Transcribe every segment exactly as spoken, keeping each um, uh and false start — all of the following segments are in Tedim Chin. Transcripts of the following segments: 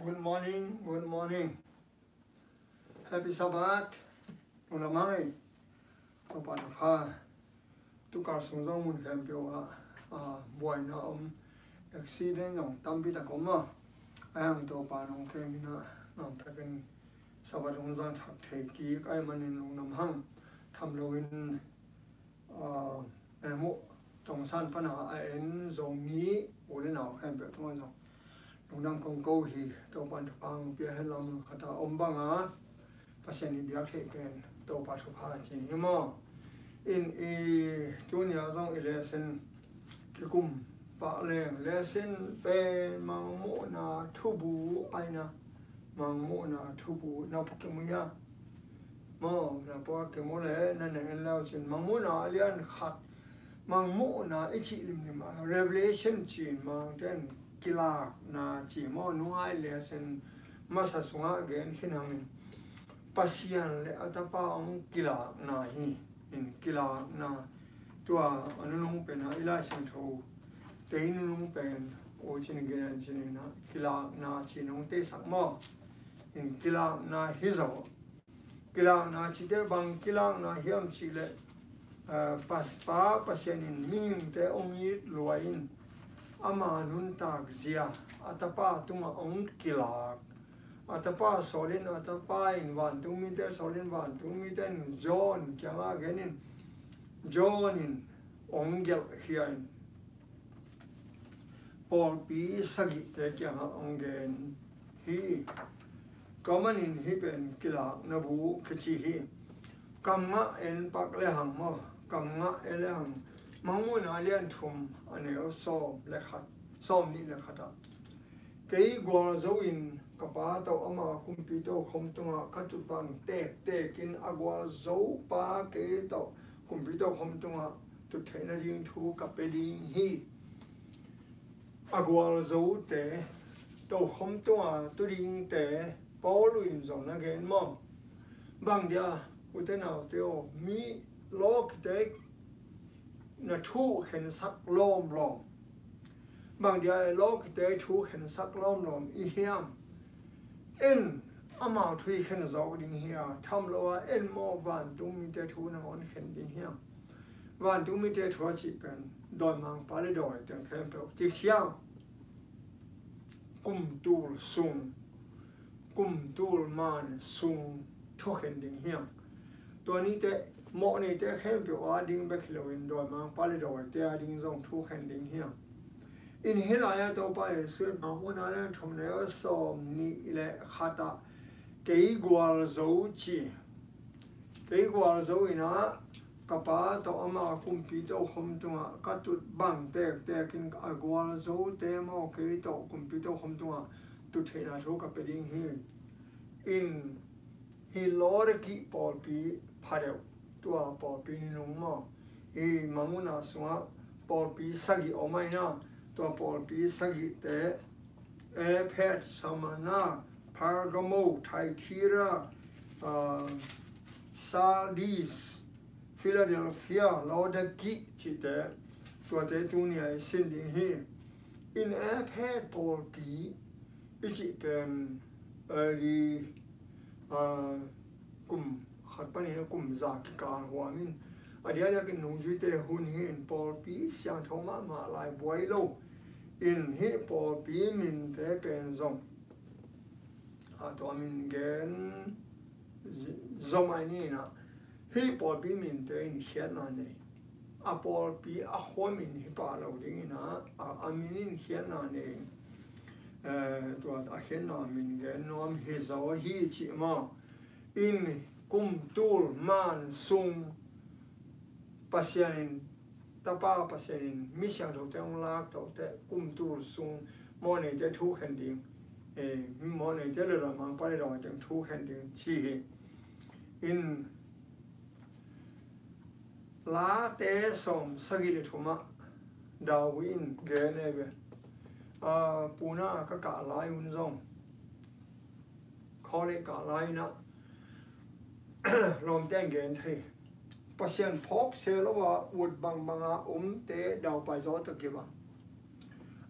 Good morning, good morning. Happy Sabbath. Nung lamang ei. Topa thupha. Tukal sung zong mun khempeuh ah, ah, buaina om, accident zong tampi tak om a. Ahang Topa nong kem ina, nong takin Sabbath hong zang thak thei kik ai manin lungdam hang. Tham loin, ah, eh, muh tongsan pana a en Zomi u le nau khempeuh tungah zong lungdam kong ko hi. Topan thupha hong pia hen lam khat a om banga Pasian i biak theih pen Topa thupha cin hi maw? In i tunia zong i lesson kikum pah leng lesson pen Mangmuhna thubu aina, Mangmuhna thubu na phukim uh hia? Maw, na pua kei maw le, na na en lau cin Mangmuhna a lian khat, Mangmuhna i cih limlim a, Revelation cin Mangte in kilakna ci maw, nungai lesson masa sungah gen khin hangin Pasian le a Tapa hong kilakna hi. In kilakna tua a nunung pen a i Lai Siangtho te i nunung pen u cin gen an cin ina kilakna ci nong teisak maw? In kilakna hi zo. Kilakna cite bang kilakna hiam cihleh, eh, Pas-, Pa Pasian in mihingte hong it lua in ama nuntak zia a Tapa tungah hong kilak. A Tapa sawlin, a Tapa in vantung mite sawlin, vantung mite in John kiangah genin, John in hong gelhkhia in pawlpi sagihte kiangah hong gen hi. Tua manin hih pen kilakna bu kici hi. Kam ngah en pak le hang maw, kam ngah en le hang. Mangmuhna lian thum a neu sawm le khat, sawm nih le khat ah, kei gualzo in ka Pa tawh ama kumpi tokhom tungah ka tut bang tektek in a gualzo pa kei tawh kumpi tokhom tungah tut theih nading thu ka pia ding hi. A gualzote, tokhom tunga tu dingte, Paul in zong na gen maw? Bang dia, ute naute aw, mi lawkite na thu khensak lawmlawm. Bang dia lawkite thu khensak lawmlawm i hiam? En amau thu i khen zawk ding hi a, tham lo a en maw vantung mite thu nangawn khen ding hiam? Vantung mite thu a cih pen dawimangpa le dawi teng khempeuh kiciang kum tul sung, kum tul man sung thu khen ding hiam? Tua nite mawh neite khempeuh a ding bek hi loin dawimangpa le dawite a ding zong thu khen ding hiam? In hih lai-ah Topa Jesuh in Mangmuhna lian thum neu sawm nih le khat ah kei gualzo ci, kei gualzo in ah ka Pa tawh ama kumpi tokhom tungah ka tut bang tektek in a gualzote maw kei tawh kumpi tokhom tungah tut theihna thu ka pia ding hi. In hih Laodikea pawlpi phadeuh, tua pawlpi nunung maw, hih Mangmuhna sungah pawlpi sagih om a, ina tua pawlpi sagihte Efesa, Smurna, Pergamo, Thyatira, ah, Sardis, Philadelphia, Laodikea cihte, tuate tunia i sin ding hi. In Efesa pawlpi i cih pen, eh, di, ah, kum khat panin a kum za kikal huam in, a diakdiakin nungzuite hun hi in pawlpi siangtho mahmah lai buai lo. In hih pawlpi minte pen zong, a tua min gen zom ai ni in ah, hih pawlpi minte in khiatna nei. A pawlpi a khua min hi pah lo ding in ah, a, a min in khiatna nei. Eh, tua a khiatna min gen nuam hi zaw hi cih maw? In kum tul man sung Pasian in, Tapa Pasian in mi siangthote hong lak tawh teh kum tul sung mawhneite thu khen ding, eh, mawhneite le dawimangpa le dawite thu khen ding ci hi. In Late sawm sagih le thum ah David in gen e ve. A, puna ka kah lai un zong, college kah lai in ah lawmte in gen thei. Pasian phawk se lo a ut bangbang a omte daupai zaw tawh kibang.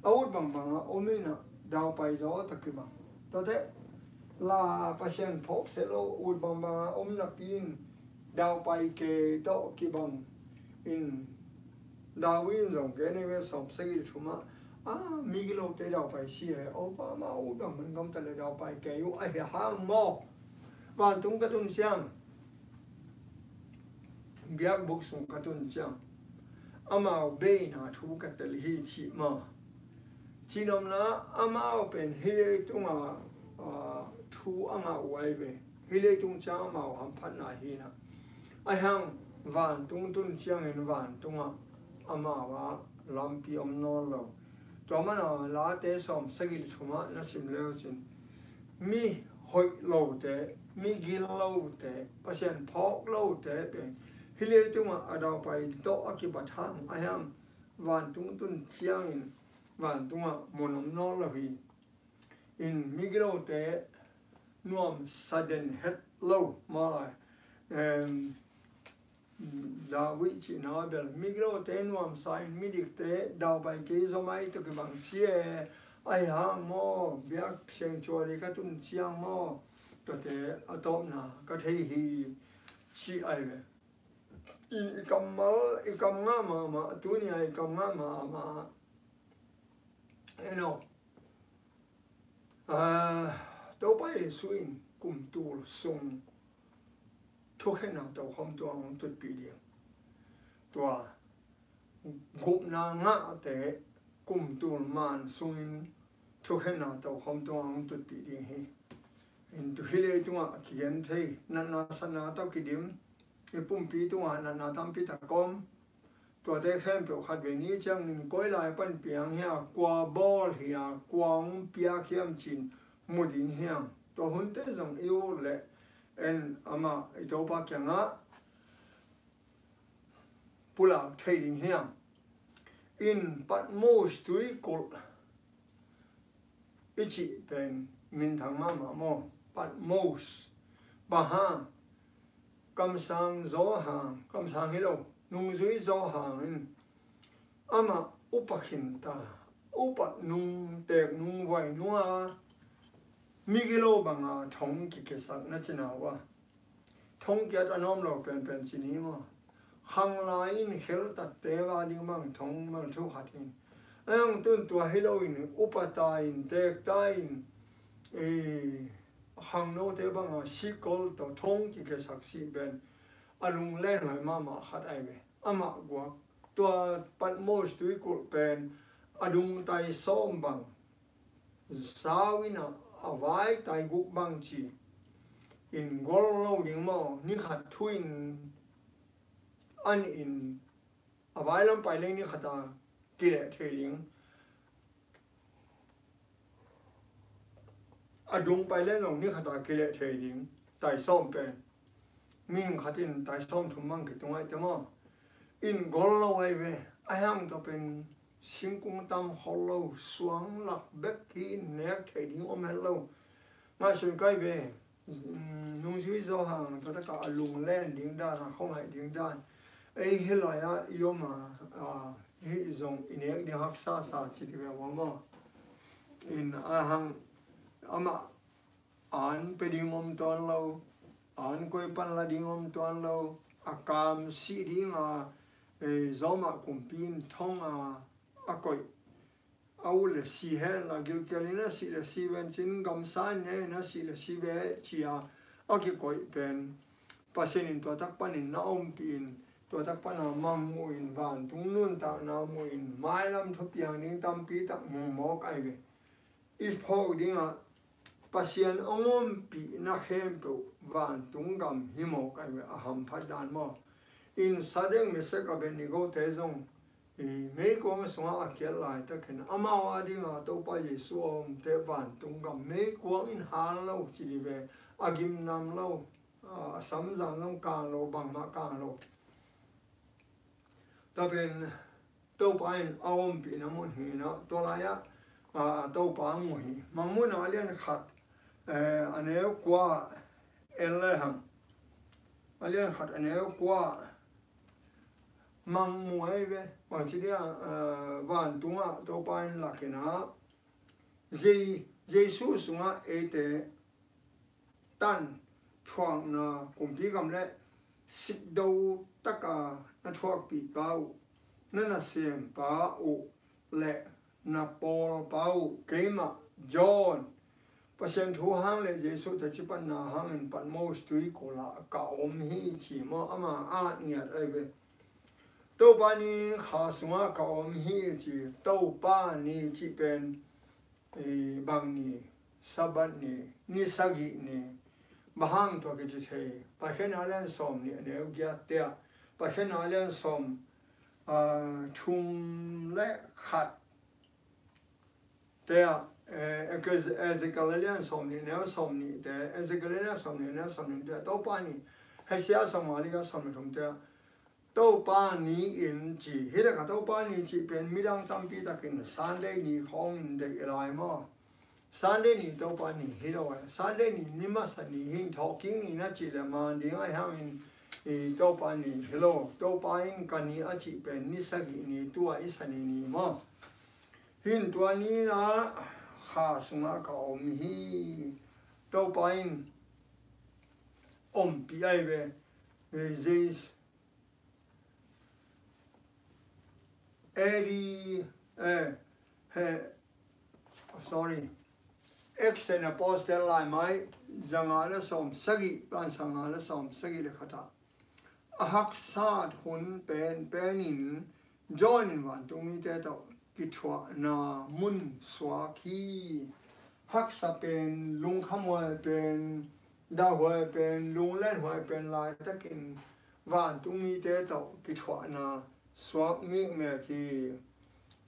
A ut bangbang a om in ah daupai zaw tawh kibang. Tuate la Pasian phawk seh lo ut bangbang a om napi in daupai kei tawh kibang in David in zong kei nei ve sawm sagih thum ah, a, migilote daupai si e, o pa ma ut bang man gamta le daupai kei uh ahi hang maw. Vantung ka tun ciang, biakbuk sung ka tun ciang, amau beina thu ka tel hi cih maw. Cihnopna amau pen hih leitunga, a, thu a ngah uh ahi ve. Hih leitung ciang amau hamphatna hi na. Ahi hang vantung tun ciangin vantungah amau a lampi om nawn lo. Tua mana Late sawm sagih le thum ah na sim le uh cin, mi hoih lote, mi gil lote, Pasian phawk lote pen hih leitungah a daupai tawh a kibat hang, ahi hang vantung tun ciangin vantungah mun om nawn lo hi. In migilote nuamsa den het lo mah lai. Em, David cihna bel migilote nuamsa in midikte daupai kei zaw mai tawh kibang si e. Ahi hang maw, biak sanctuary ka tun ciang maw, tuate a tawpna ka thei hi cih ahi ve. I, i kammal, i kam ngah mahmah, tuni a i kam ngah mahmah. Eno. Ah, Topa Jesu in kum tul sung thukhenna tokhom tua hong tutpih ding. Tua gupna ngahte kum tul man sungin thukhenna tokhom tua hong tutpih ding hi. In tu hih leitungah a kigen thei, natna satna tawh kidim, i pumpi tungah natna tampi tak om. Tuate khempeuh khatvei ni ciangin koi lai pan piang hi a, kua bawl hi a, kua hong piak hiam cih mu ding hiam. Tua hunte zong i ut leh en amah i Topa kiangah pulak thei ding hiam. In Patmos tuikulh i cih pen minthang mahmah maw. Patmos. Bang hang? Kamsang zaw hang, kamsang hi lo, nungzui zaw hang in amah upa khinta, upa nung, teek nung, vai nung a migilo banga thong kikhiasak na cina uh a. Thong kiat a nuam lo penpen ci ni maw. Khanglai in kheltatte va ding bang thong bang thu khat in. Ahi hang tun tua hi lo in upa ta in, teek ta in, i khangnote banga sikol tawh thong kikhiasak sih pen a lunglen huai mahmah khat ahi ve. Amah guak tua Patmos tuikulh pen a dung tai sawm bang sau in a, a vai tai guk bang ci in gol lo ding maw, ni khat thu in an in a vai lam pai leng ni khat a kileh thei ding. A dung pai leng zong ni khat a kileh thei ding. Tai sawm pen mihing khat in tai sawm thum bang kitung ahi te maw. In gol lo ahi ve. Ahi hang tua pen singkung tam khol lo, suang lak bek hi in nek thei ding om het lo. Ngaihsun kai ve. Nungzui zaw hang tua taka a lunglen ding dan, a khuangaih ding dan. Ei hi lai-ah i om a, a, hih zong i nek ding haksa sa ci ding ve maw. In a hang amah an pe ding om tuan lo, an koi pan la ding om tuan lo, a kam sih ding a, e, Roma kumpi in thong a, a koih. A ut le si hen la, gilkial in a sih le si ven cin, gamsa in ne in a sih le si ve ci a, a kikoih pen Pasian in tua tak panin na ompih in, tua tak pana mang mu in, vantung nuntakna mu in, mailam thupiang ding tampi tak mu mawk ahi ve. I phawk dingah Pasian a ompihna khempeuh vantung gam hi mawk ahi ve, a hamphat dan maw. In Sadek, Mesak, Abednego te zong i meikuang sungah a kiat laitakin amau a dingah Topa Jesu a omte vantung gam meikuang in hal lo ci ding ve, a gimnam lo, a samzang zong kang lo, bangmah kang lo. Tua pen Topa in a ompihna mun hi na, tua lai-ah, a, Topa a mu hi. Mangmuhna a lian khat, eh, a neu kua en le hang. A lian khat a neu kua mangmuh ahi ve. Bangci dia, eh, vantungah Topa in lakin a, zei Jesu sungah eite tan thuakna, kumpi gam le sikdo taka na thuakpihpa uh, na nasempa uh le na pawlpa uh, keimah John, Pasian thu hang le Jesu teci panna hangin Patmos tuikul ah ka om hi ci maw, ama at ngiat ahi ve. Topa ni kha sungah ka om hi ci, Topa ni cih pen i bang ni, Sabbath ni, ni sagih ni, bang hang tua kici thei, Paikhiatna lian sawm nih a neu giat te ah, Paikhiatna lian sawm, ah, thum le khat te ah, eh, Eke-, Ezekiel lian sawm nih neu sawm nih te, Ezekiel lian sawm nih neu sawm nih te ah, Topa ni, Hosea sawm nga le giat sawm le thum te ah, Topa ni in ci, hi leh ka Topa ni cih pen midang tampi takin Sunday ni khawngin deih lai maw? Sunday ni Topa ni hi lo e. Sunday ni ni masa ni hi, thawhkik ni na cih leh man ding ahi hangin, i, Topa ni hi lo. Topa in ka ni a cih pen ni sagih ni, tua i sa ni ni maw? Hi in tua ni-a kha sungah ka om hi. Topa in ompih ahi ve. Eh, J-, A D, eh, he, sorry, Acts and Apostle laimai zanga le sawm sagih, pan zanga le sawm sagih le khat ah, a haksat hun penpen in John in vantungmite tawh kithuahna mun suak hi. Haksa pen, lungkhamhuai pen, dahhuai pen, lunglenhuai pen laitakin vantungmite tawh kithuahna suak mikmek hi.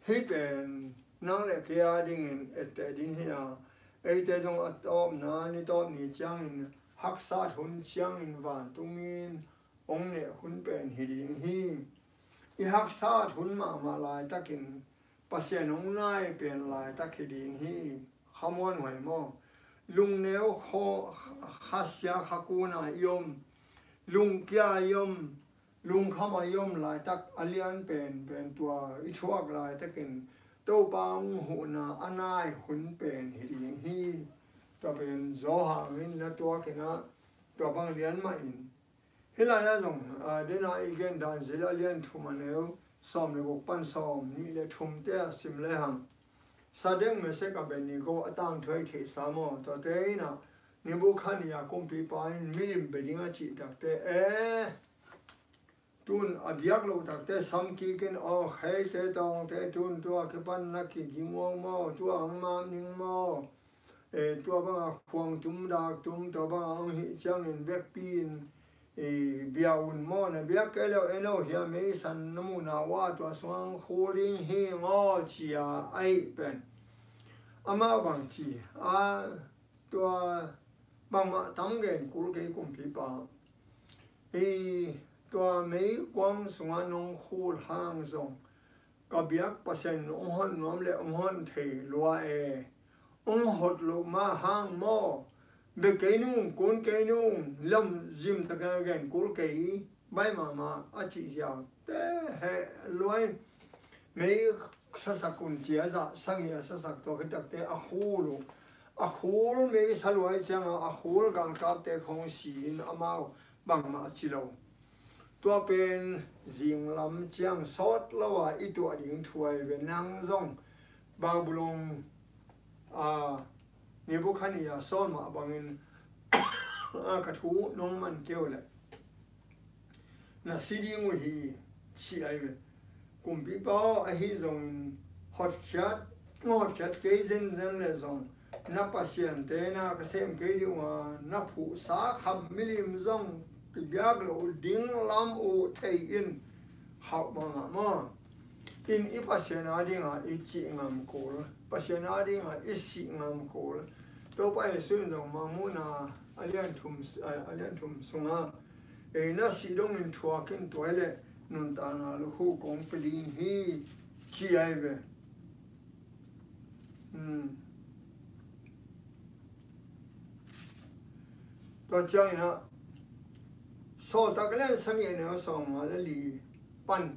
Hih pen nang le kei a dingin etteh ding hi a, eite zong a tawpna ni tawp ni ciangin haksat hun ciangin vantungmi in hong neh hun pen hi ding hi. I haksat hun mahmah laitakin Pasian hong nai pen laitak hi ding hi. Khamuanhuai maw? Lungneu khaw, khasia khakuna i om, lungkia i om, lungkhama i om laitak a lian penpen tua i thuak laitakin Topa hong huhna a nai hun pen hi ding hi. Tua pen Johan in na tuakin ah tua bang lian mah in. Hih lai-ah zong, ah, dena i gen dan zil a lian thum a neu sawm le guk pan sawm nih le thum te ah sim lehang, Sadek, Mesak, Abednego a tangthu i theihsa maw? Tuate in ah Nebukhadnezzar kumpipa in milim bia ding a cih takte, eh, tun a biak loh takte samkik in, aw, kheite tawngte tun tua kipan na kiging uh maw, tua ang mah ning maw? Eh, tua banga khuang tum dak tum, tua banga hong hih ciangin vekpi in, eh, bia un maw, na biak kei leh en aw, hih a meisan na muhna uh ah tua sungah hong khul ding hi maw, ci-a ahih pen. Amah bang ci a, tua bangmah tam gen kul kei kumpipa. Eh, tua meikuang sungah nong khul hang zong ka biak Pasian in hong hon nuam le hong hon thei lua e. Hong hot loh mah hang maw? Bia kei nung, kun kei nung, lam zim takin a gen kul kei, bai mahmah a cih ziau te he lua in. Mei sasak un ci a, zah sagih a sasak, tua khit takte a khul uh. A khul mei sa lua i cianga a khul galkapte khawng si in amau bangmah ci lo. Tua pen zinglam ciang sawt lo a i tuah ding thu ahi ve. Nang zong Babylon, a, Nebukhadnezzar sawl mah bangin, a, ka thu nong man kei uh leh na si ding uh hi, ci ahi ve. Kumpipa aw, ahi zongin hotkhiat, hotkhiat kei zenzen leh zong na pasiante na ka sem kei ding uh a, na phuhsa kham milim zong kibiak loh ding lam uh thei in, khauh mahmah maw? In i Pasian a dingah i cih ngam kul, Pasian a dingah i sih ngam kul. Topa Jesu in zong Mangmuhna a lian thum, a lian thum sungah, ei, na sih dongin thuak in, tua hi leh nuntakna lukhu kong pia ding hi, ci ahi ve. Hmm. Tua ciangin ah, Sawltak lian sagih a neu sawmnga le li pan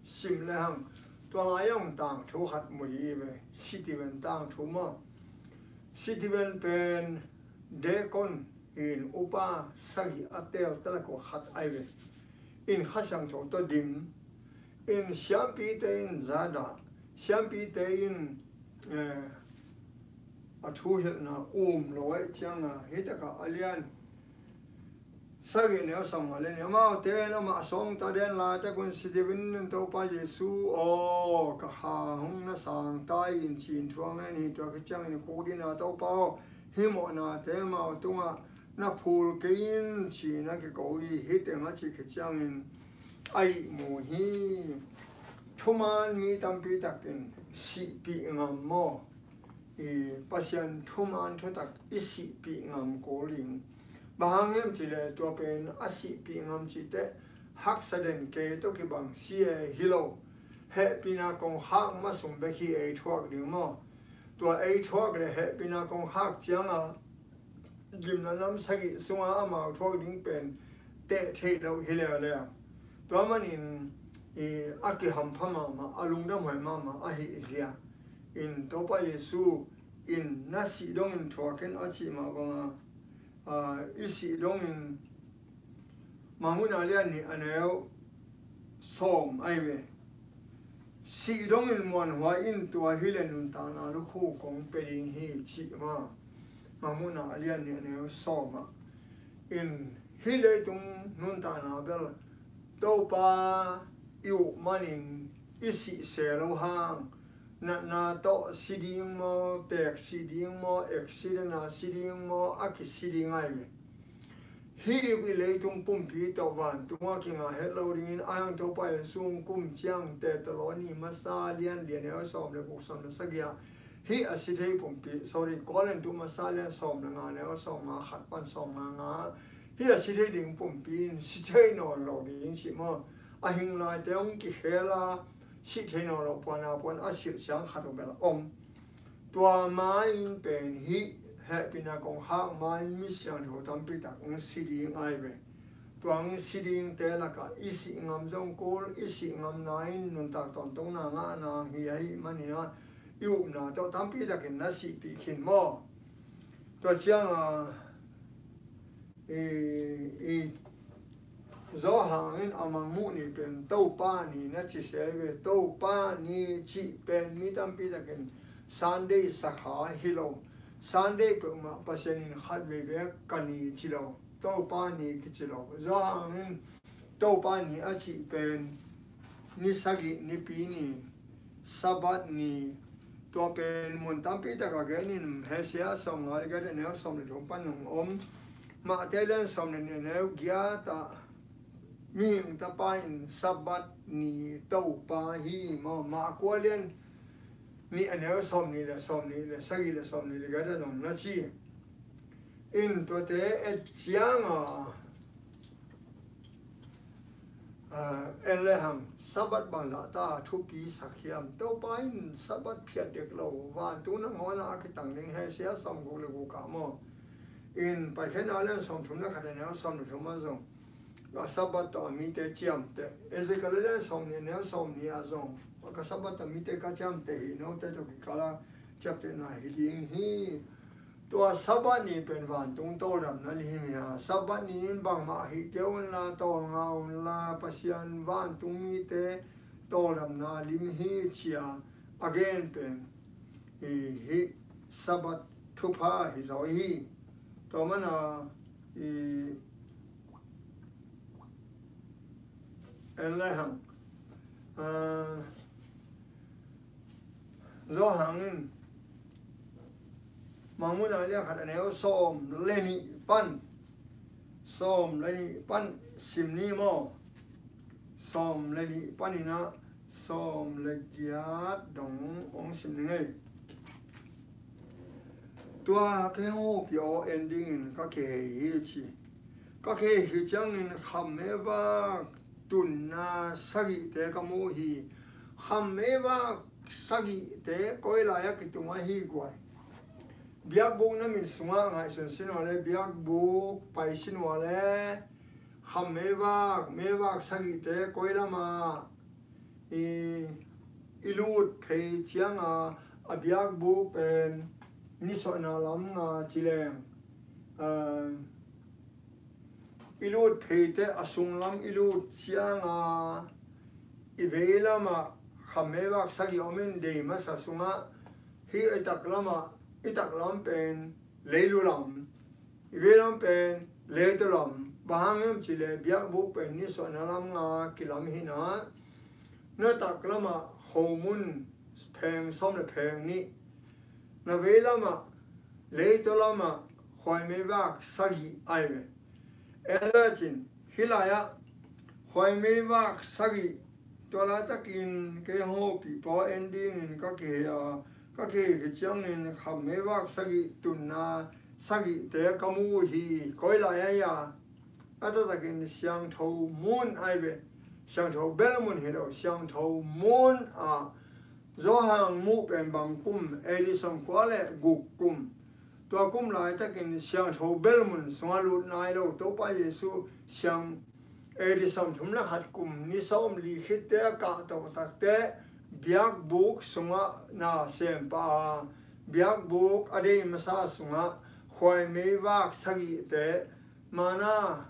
sim lehang, tua lai ah tangthu khat mu dih ve, Stephen tangthu maw? Stephen pen deacon in upa sagih a tel talak uh khat ai ve. In Kha Siangtho tawh dim in siampite in zadah, siampite in, eh, a thuhilhna um lo aih cianga, hitakah a lian sagih neu sawmnga le nih, amaute in amah sawngta den laitakun Stephen in Topa Jesu aw, ka kha hong na sangta in ci-in thu a ngen hi. Tua khit ciangin khukdin a, Topa aw, hih mawhnate amau tungah na phul kei in ci-in a kiko hi. Hih teng a cih khit ciangin a ihmu hi. Thuman mi tampi takin sihpih ngam maw? I Pasian thuman thutak i sihpih ngam kul ding. Bang hang hiam cihleh tua pen a sihpih ngam cihte haksa den kei tawh kibang si e hi lo. Hehpihna kongkhak masung bek hi ei thuak ding maw? Tua ei thuak le hehpihna kongkhak cianga gimna nam sagih sunga amau thuak ding pen teh theih loh hi leuleu. Tua manin i a kihampha mahmah, a lungdam huai mahmah ahih zia in Topa Jesu in na sih dongin thuak in a cih mah banga, a, i sih dongin Mangmuhna lian nih a neu sawm ai ve. Sih dongin muanhuai in, tua hileh nuntakna lukhu kong pia ding hi cih mah. Mangmuhna a lian nih a neu sawm ah in hih leitung nuntakna bel Topa i uh manin i sih se lo hang, natna tawh si ding maw, teek si ding maw, accident a si ding maw, a kisi ding ai ve. Hih i leitung pumpi tawh vantung a kinga het lo dingin a hang Topa Jesu hong kum ciang Thesalonika masa lian li a neu sawm le guk, sawm le sagih ah hih a si thei pumpi, sorry, Korintu masa lian sawm le nga neu sawm nga khat pan sawm nga nga, hih a si thei ding pumpi in si thei nawn lo ding cih maw? A hing laite hong kikhel a si thei nawn lo puan a puan a silh ciang khat uh bel om. Tua ma-in pen hih hehpihna kongkhak ma-in mi siangtho tampi tak hong si ding ai ve. Tua hong si dingte lakah i sih ngam zong kul, i sih ngamna in nuntak tawntungna ngahna hi ahih manin ah i upna tawh tampi takin na sihpih khin maw? Tua cianga i, i Johan in a Mangmuh ni pen Topa ni na ci se ve. Topa ni cih pen mi tampi takin Sunday sakha hi lo. Sunday peuhmah Pasian in khat vei bek ka ni ci lo. Topa ni kici lo. Johan in Topa ni a cih pen ni sagih nipi ni, Sabbath ni. Tua pen mun tampi tak a gen in, Hosea sawm nga le giat a neu sawm le thum pan hong om. Matthai lian sawm le nih a neu giat ah mihing tapa in Sabbath ni Topa hi maw? Marka lian nih a neu sawm nih le sawm nih le sagih le sawm nih le giat ah zong na ci. In tuate et cianga en le hang, Sabbath bangzah ta thupi sak hiam? Topa in Sabbath phiat dek lo, vantung nangawn a kitang ding, Hosea sawm guk le guk ah maw? In Paikhiatna lian sawm thum le khat a neu sawm le thum ah zong a Sabbath tawh a mite ciamteh. Ezekiel lian sawm nih a neu sawm nih ah zong a ka Sabbath tawh mite ka ciamteh hi, note tawh kikal a ciamtehna hi ding hi. Tua Sabbath ni pen vantung tawldamna lim hi a, Sabbath ni in bangmah hih kei unla, tawlnga unla, Pasian vantung mite tawldamna lim hi ci-a a gen pen i hih Sabbath thupha hi zaw hi. Tua mana i en le hang, a, Johan in Mangmuhna lian khat a neu sawm le nih pan, sawm le nih pan sim ni maw? Sawm le nih panin ah sawm le giat dong hong sim ni ngei. Tua kei hong hopih aw en dingin ka kihei hi ci. Ka kihei hi ciangin kham mevak tunna sagihte ka mu hi. Kham mevak sagihte koi lai-ah kitung ahi guai? Biakbuk na min sungah ngaihsun sin uh le, biakbuk pai sin uh le, kham mevak, mevak sagihte koi lamah i, i lut phei cianga a biakbuk pen nisuahna lam nga ci leng, ah, i lut pheite a sunglam i lut cianga i veilamah khammei vak sagih om in dei masa sungah, hih i taklamah, i taklam pen leilu lam, i veilam pen leitu lam. Bang hang hiam cih leh biakbuk pen nisuahna lam nga kilam hi na, na taklamah khomun pheng sawm le pheng nih, na veilamah, leitu lamah khuaimei vak sagih ahi ve. En le cin, hih lai-ah khuaimei vak sagih, tua laitakin kei hopih pawl en dingin ka kihei a, ka kihei khit ciangin khammei vak sagih tunna sagihte ka mu uh hi. Koi lai ahi a, a taktakin siangtho mun ahi ve. Siangtho bel mun hi lo, siangtho mun ah Johan muh pen bang kum, A D sawmkua le guk kum. Tua kum laitakin siangtho bel mun sungah lut nai lo Topa Jesu siang A D sawmthum le khat kum ni sawmli khitte a kahto takte biakbuk sungah na sem pah a, biakbuk a dei masa sungah khuaimei vak sagihte, mana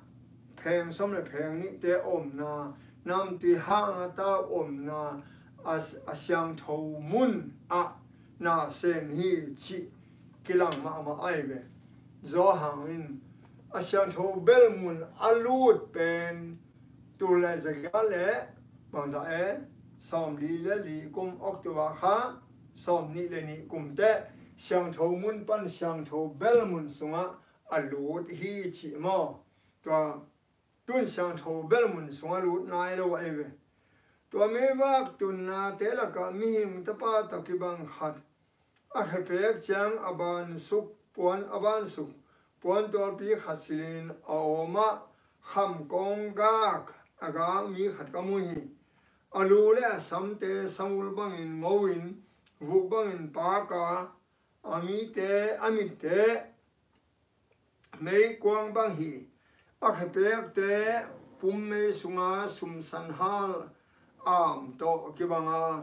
pheng sawm le pheng nihte omna, namtui hang a tau omna, a, a siangtho mun ah na sem hi cih kilang mahmah ahi ve. Johan in a siangtho bel mun a lut pen tul le zagiat le bangzah e, sawmli le li kum, October kha sawmnih le nih kum teh siangtho mun pan siangtho bel mun sungah a lut hi cih maw. Tua tun siangtho bel mun sungah lut nai lo ahi ve. Tua meivak tunnate lakah mihing tapa tawh kibang khat a khepek ciang a bansuk puan, a bansuk puan tualpi khat silhin a awmah kham kawng gak a gak mi khat ka mu hi. A lu le a samte samul bangin ngo in, vuk bangin pak a, a mite, a mitte meikuang bang hi. A khepekte pummei sunga sumsanhal am tawh kibang a,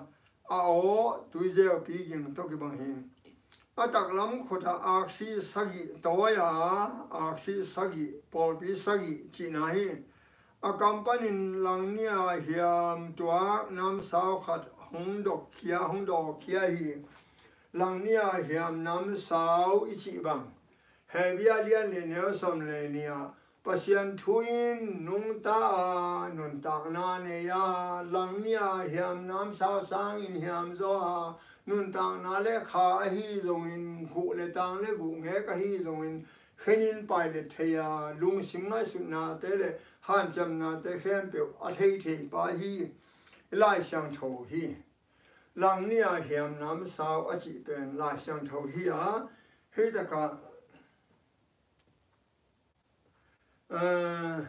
a aw tuizeupi ging tawh kibang hi. A taklam khutah aksi sagih tawi a, aksi sagih, pawlpi sagih cihna hi. A kam panin langnia hiam tuak namsau khat hong dawkkhia, hong dawkkhia hi. Langnia hiam namsau i cih bang, Hebru a lian nih, neu sawm le nih ah, Pasian thu in nungta a, nuntakna nei a, langnia hiam namsau sangin hiam zaw a, nuntakna le kha ahi zongin, khuh le tang le guhngek ahi zongin, khenin pailet thei a, lungsim ngaihsutnate le hanciamnate khempeuh a theithei pa hi. Lai Siangtho hi. Langnia hiam namsau a cih pen Lai Siangtho hi a, hih takah, eh,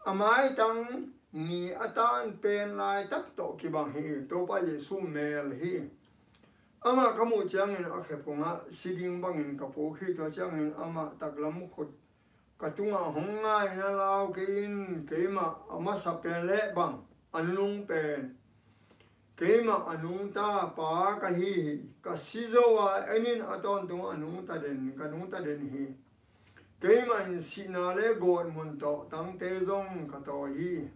a maitang ni a tan pen laitak tawh kibang hi. Topa Jesu mel hi. Amah ka muh ciangin a khephungah si ding bangin ka puk hi. Tua ciangin amah taklam khut ka tungah hong ngaina lau kei in, keimah a masa pen le bang, a nunung pen. Keimah a nungta pa ka hi hi. Ka si zo a, en in, a tawntungah a nungta den, ka nungta den hi. Keimah in sihna le gawtmun tawh tangte zong ka tawi hi.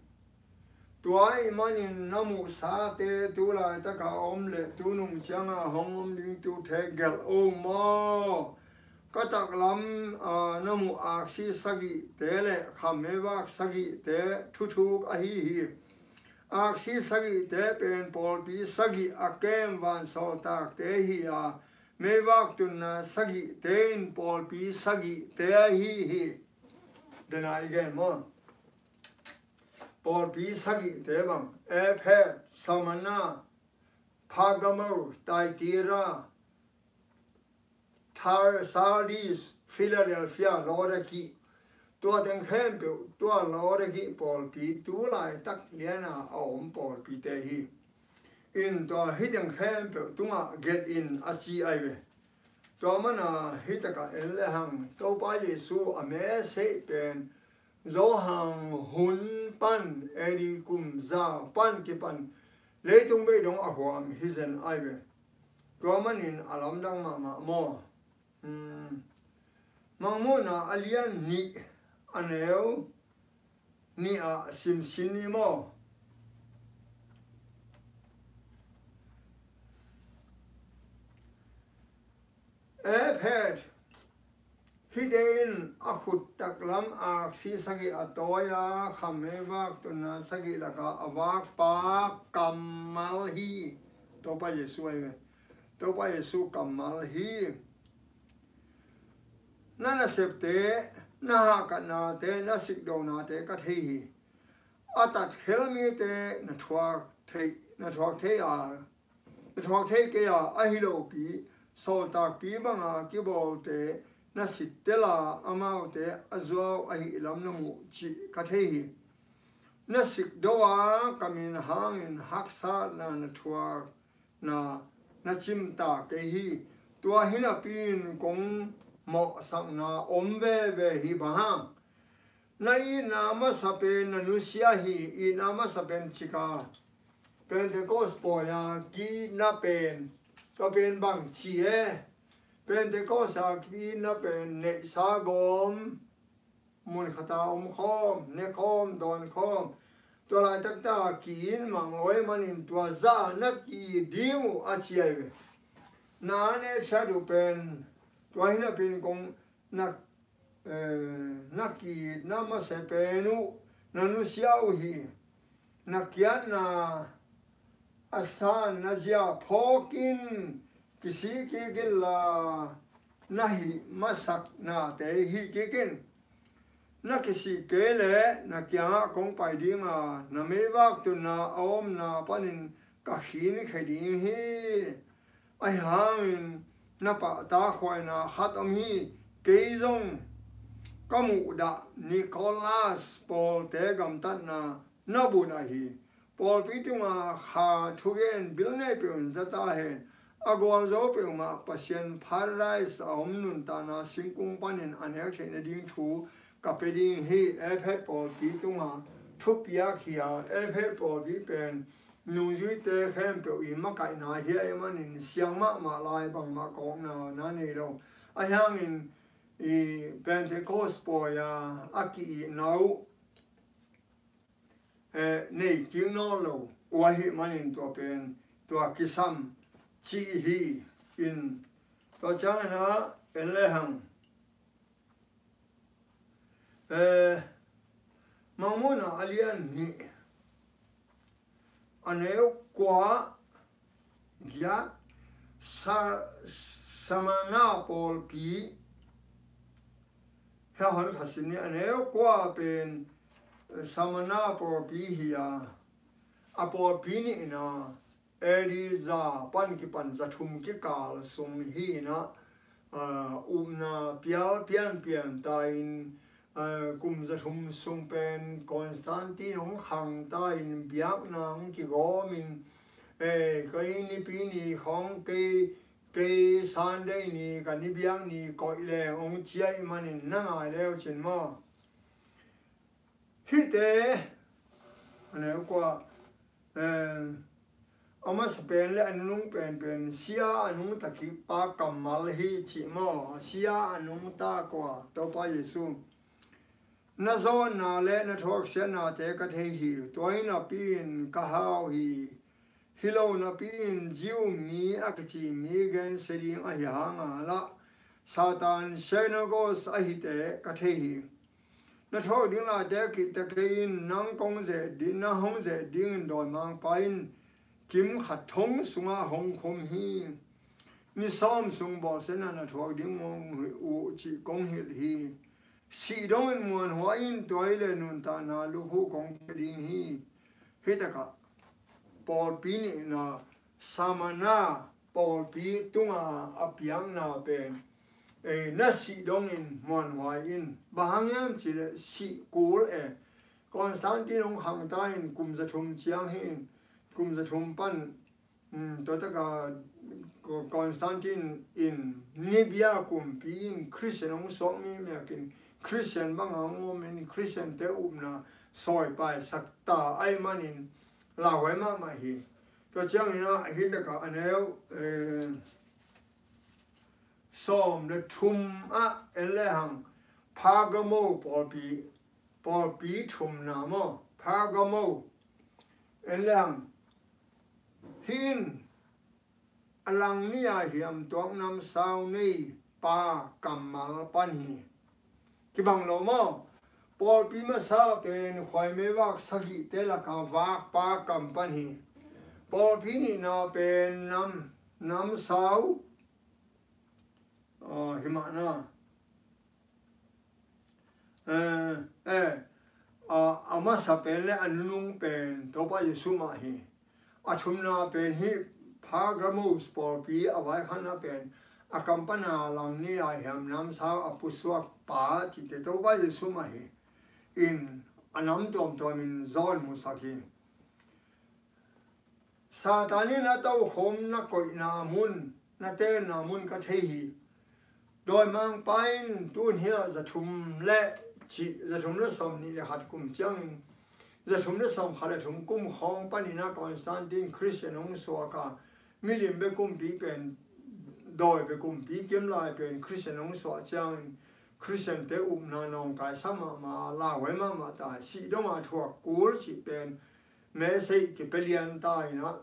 Tua ahih manin na muhsate tu laitaka om le tu nung cianga hong om ding tuhte gelh o maw. Ka taklam, aa, na muh aksi sagihte le khamme vak sagihte thuthuk ahi hi. Aksi sagihte pen pawlpi sagih a kem vansawltakte hi a, meivak tunna sagihte in pawlpi sagihte ahi hi. Dena i gen maw? Pawlpi sagihte bang, Efes, Smurna, Pergamo, Thyatira, Sardis, Philadelphia, Laodicea. Tua teng khempeuh, tua Laodicea pawlpi, tu laitak liana a om pawlpite hi. In tua hih teng khempeuh tungah gelh in a ci ahi ve. Tua mana hih takah en le hang, Topa Jesu a message pen Johan hun pan, A D kum za pan kipan leitung bei dong a huam hi zen ahi ve. Tua manin a lamdang mahmah maw? Hmm. Mangmuhna a lian nih a neu nih ah simsin ni maw? Ephet, hihte in a khut taklam aksi sagih a tawi a, khamhei vak tunna sagih laka a vakpa kammal hi. Topa Jesu ahi ve. Topa Jesu kammal hi. Na nasepte, na hahkatnate, na sikdonate ka thei hi. A tatkhial mite na thuak thei, na thuak thei a, na thuak thei kei a, ahi lopi sawltakpi banga kibawlte na sittel a, amaute a zuau ahih lam na muh cih ka thei hi. Na sikdo a, ka min hangin haksatna na thuak na, na cimtak kei hi. Tua hi napi-in kong mawhsakna om veve hi. Bang hang? Na itna masa pen na nusia hi. Itna masa pen cika, Pentecost pawi a ki-itna pen, tua pen bang ci e? Pentecost a ki-itna pen neihsa gawm, mun khata om khawm, ne khawm, dawn khawm. Tua laitak ta ki-it mang awi manin tua zah na ki-it ding uh a ci ahi ve. Na ne ciat uh pen tua hi napi-in kong na, eh, na ki-itna masa pen uh na nusia uh hi. Na kiatna a sanna zia phawkin kisih kik inla, na hih masaknate hih kik in. Na kisih kei leh na kiangah kong pai ding a, na meivak tunna a omna panin ka khinkhia ding hi. Ahi hangin na pahtakhuaina khat om hi. Kei zong ka muhdah Nicholas pawlte gamtatna na buh dah hi. Pawlpi tunga kha thugen bil nei peuh in za ta hen. A gualzo peuhmah Pasian Paradise a om nuntakna singkung panin a nek theihna ding thu ka pia ding hi. Ephet pawlpi tunga thupiak hi a, Ephet pawlpi pen nungzuite khempeuh i makaihna hi ahih manin siang mahmah lai, bangmah kawkna na nei lo. Ahi hangin i Pentecost pawi a a ki-itna uh, eh, nei kik nawn lo uh ahih manin tua pen tua kisam cih hi. In tua ciangin ah en lehang, eh, Mangmuhna a lian nih a neu kua, giat, Sa-, Smurna pawlpi. Hia hon khasin ni a neu kua pen Smurna pawlpi hi a, a pawlpi nihna A D za pan kipan za thum kikal sung hi na, ah, upna pial pianpian ta in, ah, kum za thum sung pen Constantine hong khang ta in biakna hong kigawm in, eh, kei nipi ni khawng kei, kei Sunday ni ka ni biak ni koih leng hong ciah ih manin na ngai leu cin maw? Hihte a neu kua, eh, a masa pen le a nunung penpen sia a nungta kikpa kammal hi cih maw? Sia a nungta kua Topa Jesu. Na zawnna le na thuaksiatnate ka thei hi. Tua hi napi-in ka hau hi. Hi lo napi-in Jew mi a kici mi gensia ding ahi hanga lah Satan synagogue ahite ka thei hi. Na thuak ding laite kihta kei in, nang kong zeh ding, na hong zeh dingin dawimangpa in kim khat thong sungah hong khum hi. Ni sawm sung bawlsiatna na thuak ding mawng uh cih kong hilh hi. Sih dongin muanhuai in, tua hi leh nuntakna lukhu kong pia ding hi. Hitakah pawlpi nihna Smurna pawlpi tunga a piakna pen, eh, na sih dongin muanhuai in. Bang hang hiam cih leh sih kul e. Constantine hong khang ta in kum za thum ciang hi in, kum za thum pan, um, tua taka Constantine in Nibia kumpi in Christian hong suak mi miak in Christian banga hong om in Christian te upna sawipai sak ta ahih manin lauhuai mahmah hi. Tua ciangin ah hih lakah a neu, eh, sawm le thum ah en lehang Pergamo pawlpi, pawlpi thumna maw, Pergamo en lehang, hih in a lang ni-a hiam tuak namsau nei pa kammal pan hi. Kibang lo maw? Pawlpi masa pen khuaimei vak sagihte laka vakpa kam pan hi. Pawlpi nihna pen nam, namsau, ah, himahna, eh, eh, a, a masa pen le a nunung pen Topa Jesu mah hi. A thumna pen hih Pergamos pawlpi a vaikhatna pen a kam pana lang ni-a hiam namsau a pusuak pa cihte Topa Jesu mah hi. In a nam tuamtuamin John musak hi. Satan in a tokhom na koihna mun, na tenna mun ka thei hi. Dawimangpa in tun hiah zathum le cih, zathum le sawm nih le khat kum ciangin, zathum le sawm khat le thum kum khawng panin a Constantine Christian hong suak a, milim bia kumpi pen, dawi bia kumpi kimlai pen Christian hong suak ciangin, Christian te upna nawngkaisa mahmah, lauhuai mahmah ta, sih dong a thuak kul cih pen, message kipia lian ta in ah,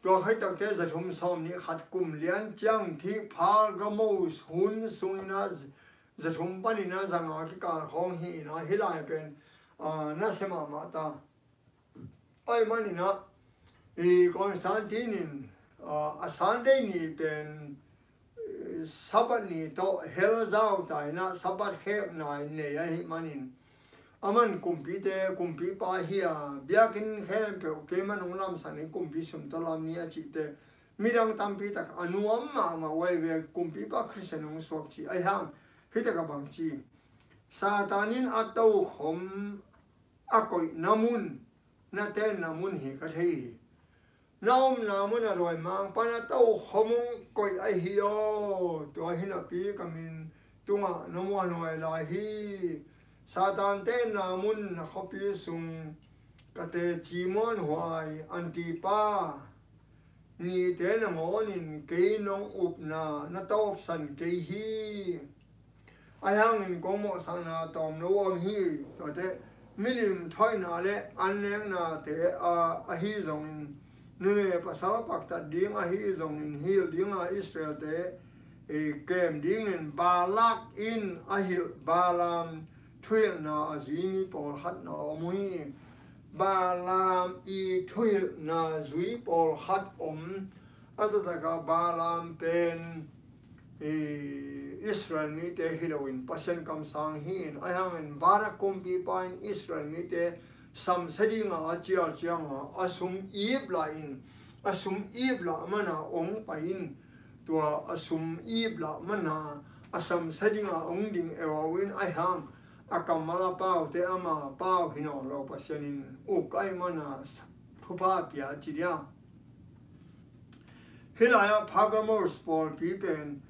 tua khaitakte zathum sawm nih khat kum lian ciang thih Pergamos hun sungin ah, zathum panin ah zanga kikal khawng hi in ah, hih lai pen, ah, nasia mahmah ta. Ahih manin ah, i Constantine in, ah, a Sunday ni pen, Sabbath ni tawh hel zau ta in ah, Sabbath khepna in nei ahih manin, aman kumpite, kumpipa hi a, biakinn khempeuh keiman hong lamsak ning, kumpi sum tawh lam ni a cihte, midang tampi tak a nuam mahmah uh ahi ve, kumpipa Christian hong suak ci. Ahih hang, hih tak a bang ci, Satan in a tokhom a koihna mun, na tenna mun hi ka thei hi. Na omna mun a dawimangpa in a tokhom hong koih ahi aw. Tua hi napi ka min tungah na muanhuai lai hi. Satan tenna mun na khuapi sung ka teci muanhuai Antipa nite nangawnin kei nong upna na tawpsan kei hi. Ahih hangin kong mawhsakna tawm lo om hi. Tuate milim thoihna le an neknate a, ahi zongin, numei pasal paktat ding ahi zongin, hilh dinga Israel-te, eh, kem dingin Balak in a hilh Balaam thuhilhna a zui mi pawlkhat na om uh hi. Balaam i thuhilhna zui pawlkhat om. A taktak a Balaam pen, i, Israel mite hi loin Pasian kamsang hi in, ahih hangin Balak kumpipa in Israel mite samsia dinga a cial cianga a sum ip lah in, a sum ip lah mana ong pai in, tua a sum ip lah mana a samsia dinga ong ding ewau in, ahih hang a kammal a paute ama pau hi nawn lo Pasian in uk ahih mana thupha pia ci dia. Hih lai-ah Pergamos pawlpi pen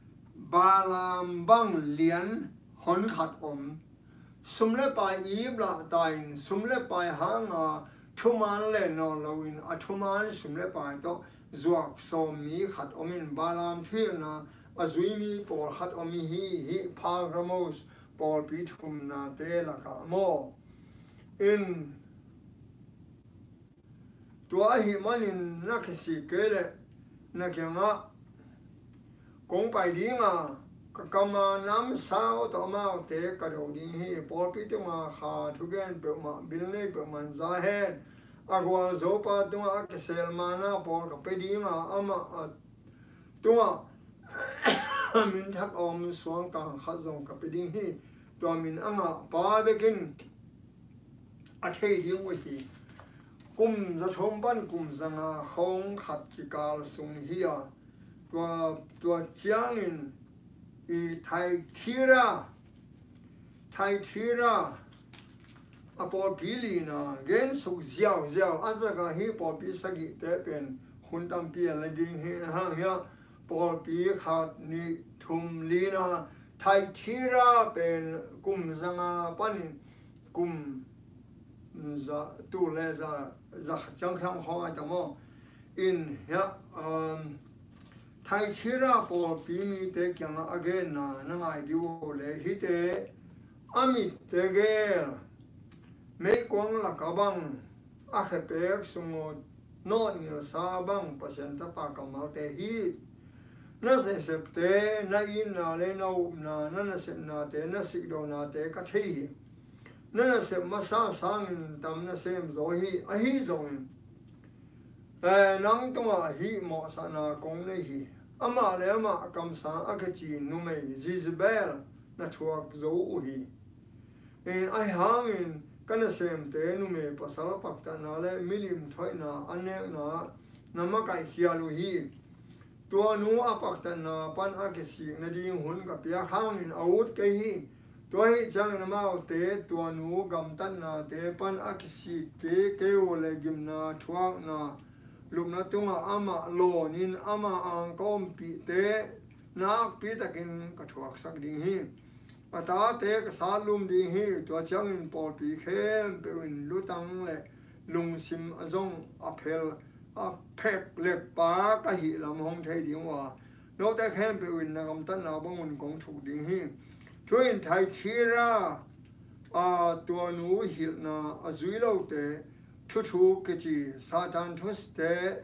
Balaam bang lian hon khat om. Sum le pai ip lah ta in, sum le pai hanga thuman len nawn loin, a thuman sum le pai tawh zuak sawm mi khat om in, Balaam thuhilhna a zui mi pawlkhat om hi. Hih Pergamos pawlpi thumnate lakah maw. In Tua ahih manin na kisik kei leh na kiangah kong pai dinga, ka kama namsau tawh amaute ka do ding hi. Pawlpi tunga kha thugen peuhmah, bil nei peuhmah in za hen. A gualzopa tungah a kisel mana pawl ka pia dinga, amah a tungah min thak a om suangkang khat zong ka pia ding hi. Tua min a ngahpa bekin a thei ding uh hi. Kum za thum pan kum za nga khawng khat kikal sung hi a, tua, tua ciangin i Thyatira, Thyatira a pawlpi lina gensuk ziauziau, a taka hih pawlpi sagihte pen hun tampi a la ding hi. Hang hiah pawlpi khat, nih, thum, lina, Thyatira pen kum za nga panin kum za, tul le za, za khat ciang khiam khawng ai ta maw. in hiah, um, Thyatira pawlpi mite kiangah a genna na ngai dih uh le, hihte a mitte gel, meikuang laka bang a khepek sung uh nawt ngilsa bang Pasian tapa kammalte hi. Na nasepte, na itna le na upna, na nasepnate, na sikdohnate ka thei hi. Na nasep masa sangin tam na sem zaw hi. Ahi zongin, eh, nang tungah hih mawhsakna kong nei hi. Amah le amah kamsang a kici numei Jezebel na thuak zo uh hi. In ahi hangin ka nasemte numei pasal paktatna le milim thoihna an nekna na makaih khial uh hi. Tua nu a paktatna pan a kisik nading hun ka piak hangin a ut kei hi. Tua ahih ciangin amaute tua nu gamtatnate pan a kisik kei, kei uh le gimna, thuakna, lupna tungah amah lawnin ama ang ka ompihte nakpi takin ka thuaksak ding hi. A tate ka satlum ding hi. Tua ciangin pawlpi khempeuh in lutang le lungsim a zong a phel a phek lekpa ka hih lam hong thei ding uh a, note khempeuh in na gamtatna bangun kong thuk ding hi. Thu in Thyatira a tua nu hilhna a zui lote, thuthuk kici, Satan thute,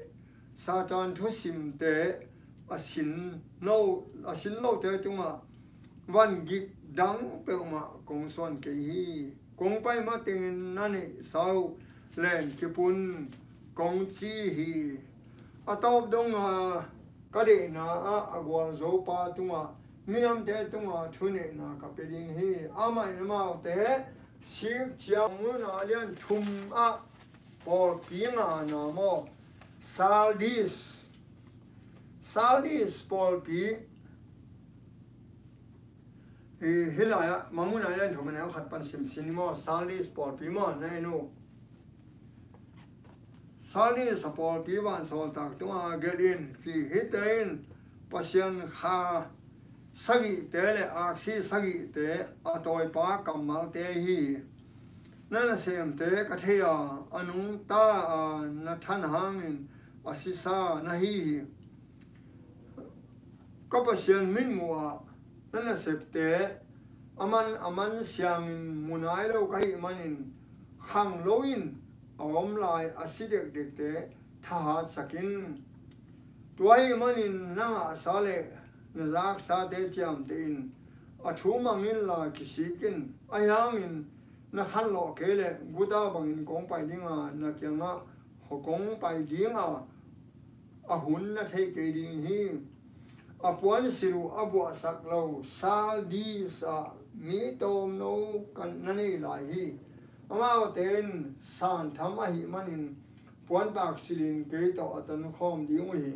Satan thusimte a sin lo, a sin lote tungah van gik dang peuhmah kong suan kei hi. Kong pai matengin na neihsa uh len kipun kong ci hi. A tawp donga ka deihna ah a gualzopa tungah minamte tungah thuneihna ka pia ding hi. Amah in amaute sik ciang, Mangmuhna a lian thum ah pawlpi ngana maw, Sardis, Sardis pawlpi. Hi, hih lai-ah Mangmuhna a lian thum a neu khat pan simsim ni maw, Sardis pawlpi maw, na en uh. Sardis a pawlpi vansawltak tungah gelh in, ci, hihte in Pasian kha sagihte le aksi sagihte a tawipa kammalte hi. Na nasemte ka thei a, a nungta a na than hangin a sisa na hi hi. Ka Pasian mitmuh ah na nasepte a man a man siangin mu nai lo ka hih manin, khang loin a om lai a si dekdekte thahatsak in. Tua ahih manin na ngahsa le na zaksate ciamteh in, a thu mang inla kisik in. Ahi hangin na khanlawh kei leh guta bangin kong pai ding a, na kiangah kong pai ding a, a hun na thei kei ding hi. A puansilh uh a buahsak lo Sardis ah mi tawmno ka na nei lai hi. Amaute in santham ahih manin puanpak silhin kei tawh a tonkhawm ding uh hi.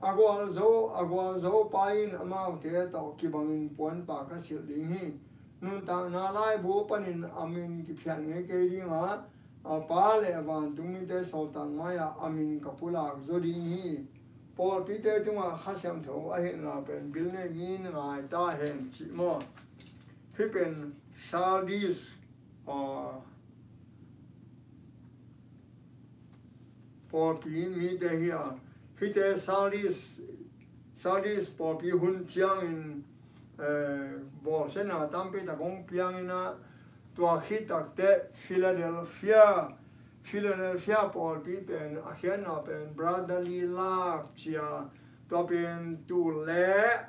A gualzo, a gualzopa in amaute tawh kibangin puanpak ka silh ding hi. Nuntakna laibu panin a min kiphiat ngei kei ding a, a Pa le a vantung mite sawltak mai-ah a min ka pulak zaw ding hi. Pawlpite tungah Kha Siangtho a hilhna pen bil nei mi in ngai ta hen, cih maw? Hih pen Sardis, ah, pawlpi mite hi a, hihte Sardis, Sardis pawlpi hun ciangin, eh, bawlsiatna tampi tak hong piangin a, tua khit takteh Philadelphia, Philadelphia pawlpi pen a khiatna pen brotherly love ci a, tua pen tul le,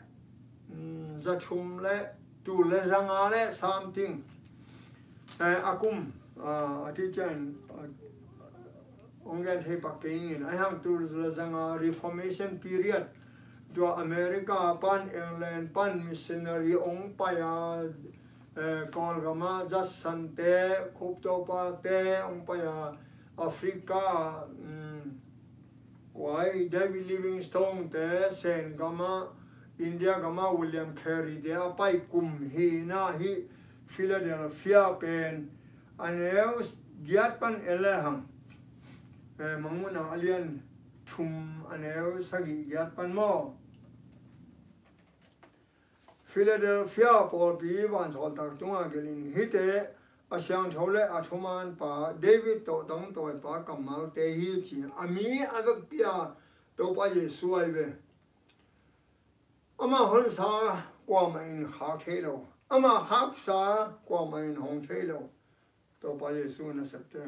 mm, za thum le, tul le za nga le something, eh, a kum, ah, a ti cian, ah, hong gen thei pak kei ing in, ahi hang tul le za nga Reformation period, tua America pan, England pan missionary hong pai a, eh, Kawlgam ah Judson te, Cope Topa te hong pai a, Africa, mm, Wai, David Livingstone te Sen gam ah, India gam ah William Carey te a pai kum hi na, hih Philadelphia pen a neu giat pan en le hang. Eh, Mangmuhna a lian thum a neu sagih giat pan maw? Philadelphia pawlpi vansawltak tungah gelh in, hihte a siangtho le a thumanpa, David tawh tangtawipa kammalte hi ci. A mi a vekpi-a Topa Jesu ahi ve. Ama honsa kuamah in khak thei lo, ama khaksa kuamah in hong thei lo. Topa Jesu nasepte,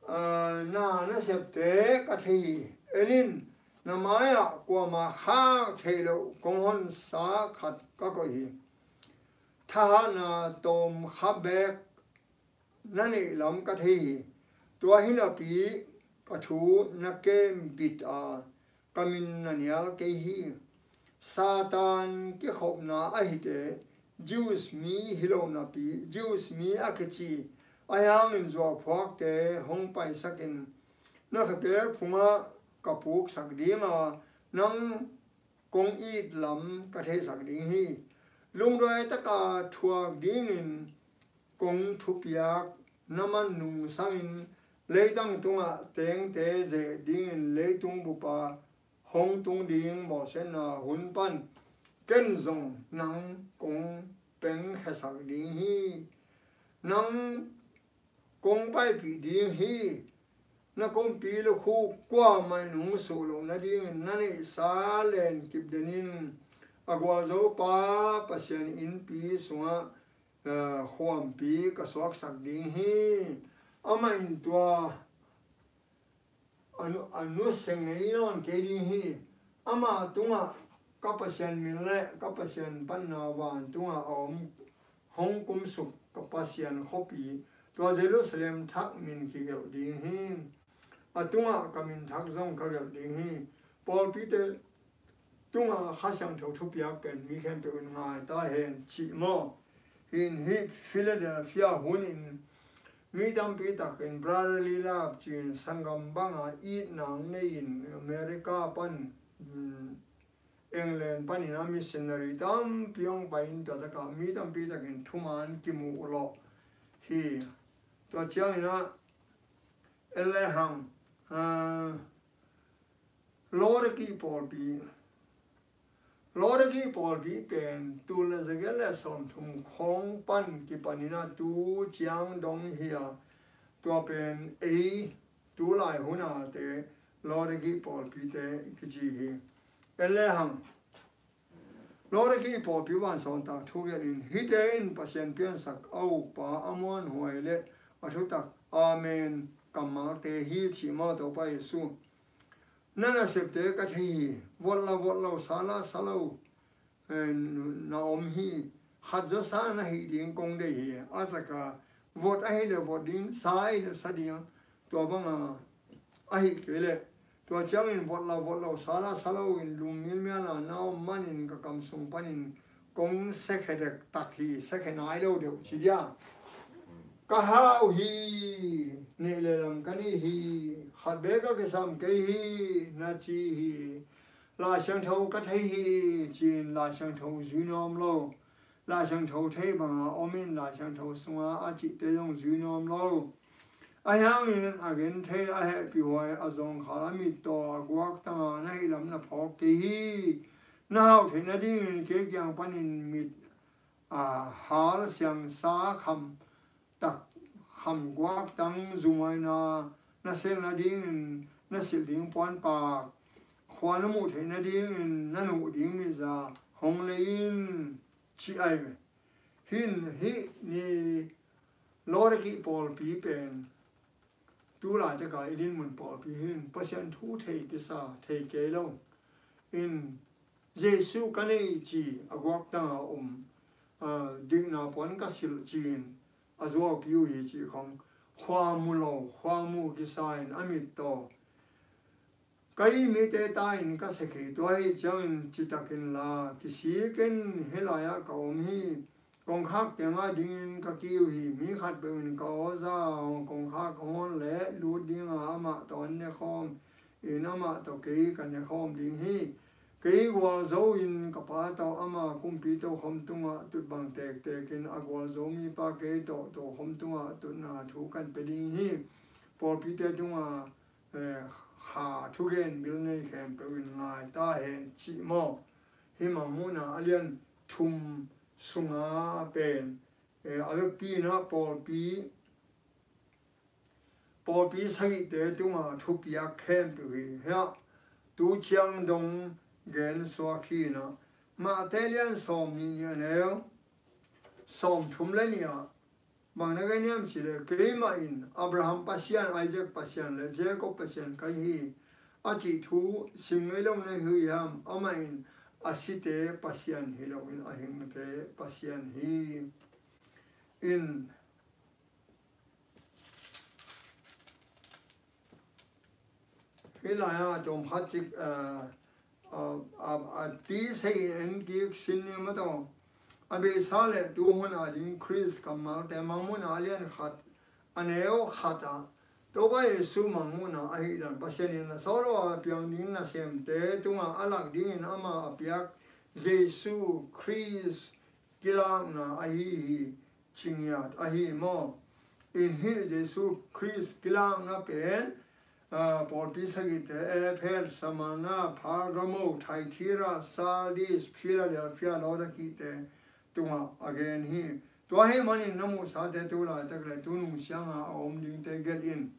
aa, na nasepte ka thei hi. En in, na mai-ah kuamah khak thei lo kong honsa khat ka koih hi. Thahatna tawm kha beek na neih lam ka thei hi. Tua hi napi ka thu na kembit a, ka min na nial kei hi. Satan kikhopna ahite Jews mi hi lo napi, Jews mi a kici, ahi hangin zuauphuakte hong paisakin, na khetel phungah ka puksak ding a, nang kong it lam ka theisak ding hi. Lungduai taka thuak dingin kong thupiak na man nungsangin, leitang tungah tengte zeh dingin leitung bupa hong tung ding bawlsiatna hun pan ken zong nang kong pengkhiasak ding hi. Nang kong paipih ding hi. Na kumpi lukhu kuamah in hong suh loh nadingin na neihsa len kipden in, a gualzopa Pasian innpi sungah, eh, khuampi ka suaksak ding hi. Amah in tua a nu, a nu seng ngei nawn kei ding hi. Ama tungah ka Pasian min le ka Pasian panna vantungah a om, hong kumsuk ka Pasian khuapi, tua Jerusalem thak min kigelh ding hi. A tungah ka min thak zong ka gelh ding hi. Pawlpite tungah Kha Siangtho thupiak pen mi khempeuh in ngai ta hen cih maw? Hih Philadelphia hun in mi tampi takin brotherly love ci-in sanggam banga itna nei-in America pan, mm, England panin a missionary tampi hong pai-in tua takah mi tampi takin thuman kimuh lawh hi. Tua ciangin ah en le hang, ah, Laodicea pawlpi, Laodicea pawlpi pen tul le zagiat le sawmthum khawng pan kipanin a tu ciang dong hi a, tua pen ei tu lai hun a te Laodicea pawlpite kici hi. En le hang, Laodicea pawlpi vansawltak thugelh in, hihte in Pasian piansak a ukpa a muanhuai le a thutak, Amen, kammalte hi cih maw, Topa Jesu. Na nasepte ka thei hi. Vot la vot lo, sa la sa lo, eh, na om hi. Khat zawsa na hih ding kong deih hi. A taka vot ahih leh vot ding, sa ahih leh sa ding. Tua banga ahih kei leh, tua ciangin vot la vot lo, sa la sa lo in lungngilmialna na om manin ka kam sung panin kong sekhe dektak hi, sekhe nai lo deuh ci dia. Ka hau hi, neih le lam ka nei hi, khat beek a kisam kei hi, na ci hi. Lai Siangtho ka thei hi ci-in Lai Siangtho zui nuam lo. Lai Siangtho thei banga om in Lai Siangtho sunga a cihte zong zui nuam lo. Ahi hangin a genthei, a hehpihhuai, a zawngkhal, a mittaw, a guaktanga na hih lam na phawk kei hi. Na hauh theih nadingin kei kiang panin mit, a, hal siangsa kham tak, kham guaktang zumhuaina na sel nadingin, na silh ding puanpak, khua na muh theih nadingin na nuh ding mitza hong lei in, ci ahi ve. Hih ni Laodicea pawlpi pen tu laitaka i dinmun pawlpi hi in, Pasian thu thei kisa, thei kei lo in, Jesu ka nei ci, a guaktanga om, a, dikna puan ka silh ci-in a zuaupi uh hi cih khong, khua mu lo, khua mu kisa in a mittaw, ka it mite ta in ka sek hi. Tua ahih ciangin citak inla kisik in, hih lai-ah ka om hi. Kongkhak tengah dingin ka kiu hi. Mi khatpeuh in ka aw za a, kongkhak a hawn leh lut dinga amah tawh an nekhawm in, amah tawh kei ka nekhawm ding hi. Kei gualzo in ka Pa tawh ama kumpi tokhom tungah tut bang tektek in, a gualzo mipa kei tawh tokhom tungah tutna thu kan pia ding hi. Pawlpite tungah, eh, Kha thugen mil nei khempeuh in ngai ta hen, cih maw? Hih Mangmuhna a lian thum sunga pen, eh, a vekpi in ah pawlpi, pawlpi sagihte tungah thupiak khempeuh hi. Hiah tu ciang dong gen suak hi in ah, Matthai lian sawm nih, nih a neu sawm thum le nih ah, bang na gen hiam cih leh, keimah in Abraham Pasian, Isaac Pasian le Jacob Pasian ka hi a cih thu sim ngei lo na hi hiam? Amah in a site Pasian hi loin a hingte Pasian hi. In hih lai-ah tawm khat cik, ah, ah, ah, ah, ti sei in en kik sin ni maw taw. A beisa le tu hun a ding Khrist kammalte, Mangmuhna a lian khat a neu khat ah Topa Jesu Mangmuhna ahih dan, Pasian in a sawt lo a piang ding nasemte tungah a lak dingin ama a piak Jesu Khrist kilakna ahi hi, ci ngiat ahi maw. In hih Jesu Khrist kilakna pen, ah, pawlpi sagihte, Ephet, Smurna, Pergamo, Thyatira, Sardis, Philadelphia, Laodicea te tungah a gen hi. Tua ahih manin na muhsate tu laitak le tu nung cianga a om dingte gelh in.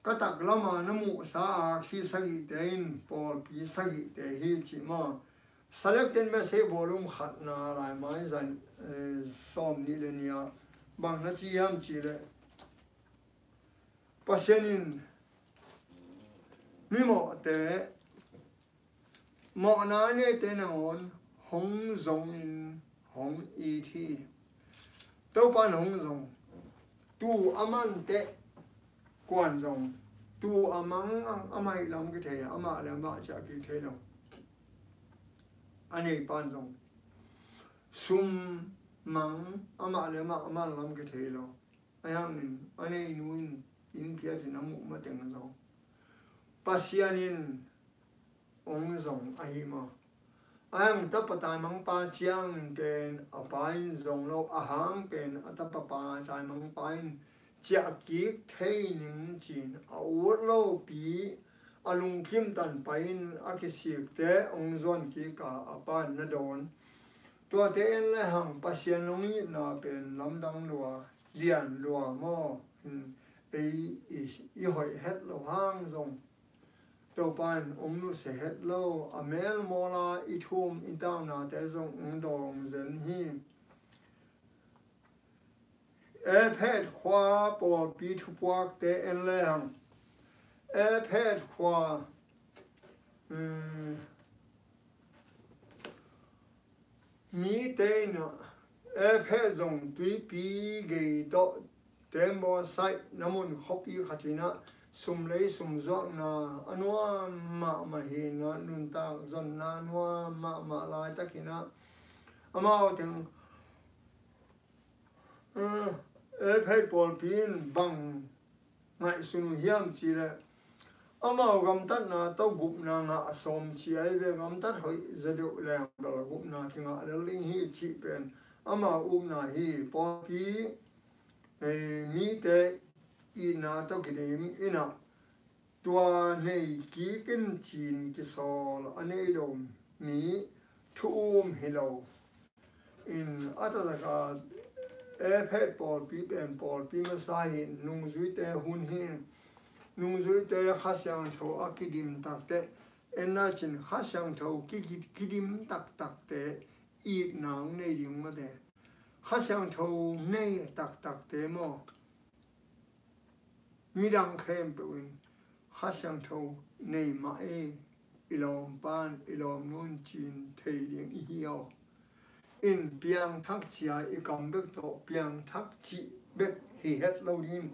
Ka taklama na muhsa aksi sagihte in pawlpi sagihte hi, ci maw. Selected message volume khatna laimai zan, eh, sawm nih le nih ah bang na ci hiam cih leh, Pasian in mimawhte mawhna a neite nangawn hong zongin hong it hi. Topa in hong zong, tuu a manteh kuan zong, tuu a mang amah lam kithei, amah le amah ciah kik thei lo. A neipa in zong, sum mang amah le amah, amah lam kithei lo. Ahi hangin a neinu in inn phiatin a muh mateng zong Pasian in hong zong ahi maw. Ahi hang tapa taimangpa ciangin pen a pa in zong lo, a hang pen a tapa pa taimangpa in ciah kik thei ning ci-in a ut lopi a lungkim tanpa in a kisikte hong zuan kik a, a pa in na dawn. Tuate en le hang Pasian hong itna pen lamdang lua, lian lua maw. Ei i, i hoih het lo hang zong Topa in hong nusia het lo, a melmawla i thum i taunate zong hong dawng zen hi. Ephet khua pawlpi thupuakte en le hang. Ephet khua, um, mite in ah, Ephet zong tuipi gei tawh tembaw saih na mun khuapi khat in ah, sum lei sum zuakna a nuam mahmah hi in ah, nuntak zonna a nuam mahmah laitak in ah, amau teng, eh, Ephet pawlpi in bang ngaihsun uh hiam cih leh, amau gamtatna tawh gupna ngah a sawm ci ahi ve, gamtat hoih zaw deuh leng bel gupna kingah lel ding hi cih pen amau upna hi. Pawlpi, eh, mite itna tawh kidim in ah, tua nei kik in ci-in kisawl a nei lo mi thu um hi lo. In a taktak a Ephet pawlpi pen pawlpi masa hi, nungzuite hun hi. Nungzuite Kha Siangtho a kidim takte, en na cin Kha Siangtho ki, ki, kidim taktakte itna hong nei ding mate. Kha Siangtho nei taktakte maw. Midang khempeuh in Kha Siangtho nei mah ei, i lawmpa in, i lawmnu in ci-in thei ding i hi aw. In piangthak cia i kam bek tawh piangthak cih bek hi het lo ding.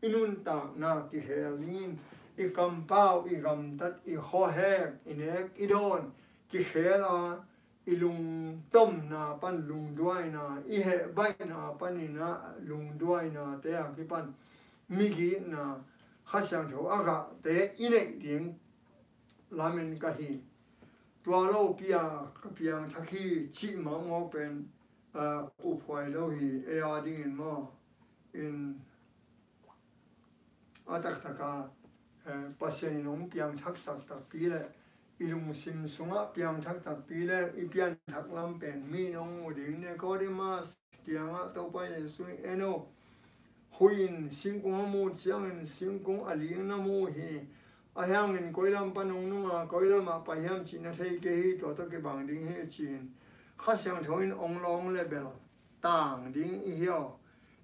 I nuntakna kikhel ding, i kampau, i gamtat, i khuahek, i nek, i dawn kikhel a, i lungtomna pan lungduaina, i hehbaihna panin ah lungduainate a kipan migitna, Kha Siangtho a gahte i neih ding lamen ka hi. Tua lopi a ka piangthak hi cih mawkmawk pen, ah, uphuai lo hi, ei a dingin maw. In a taktak a, eh, Pasian in hong piangthaksak takpi le i lungsim sungah piangthak takpi le i pianthak lam pen mi in hong mu ding, Nicodemus kiangah Topa Jesuh in, en aw, huih in singkung a muh ciangin singkung a ling na mu hi. Ahi hangin koi lam pan hong nung a, koi lamah pai hiam cih na thei kei hi, tua tawh kibang ding hi, ci-in Kha Siangtho in hong lawng le bel tang ding i hi aw.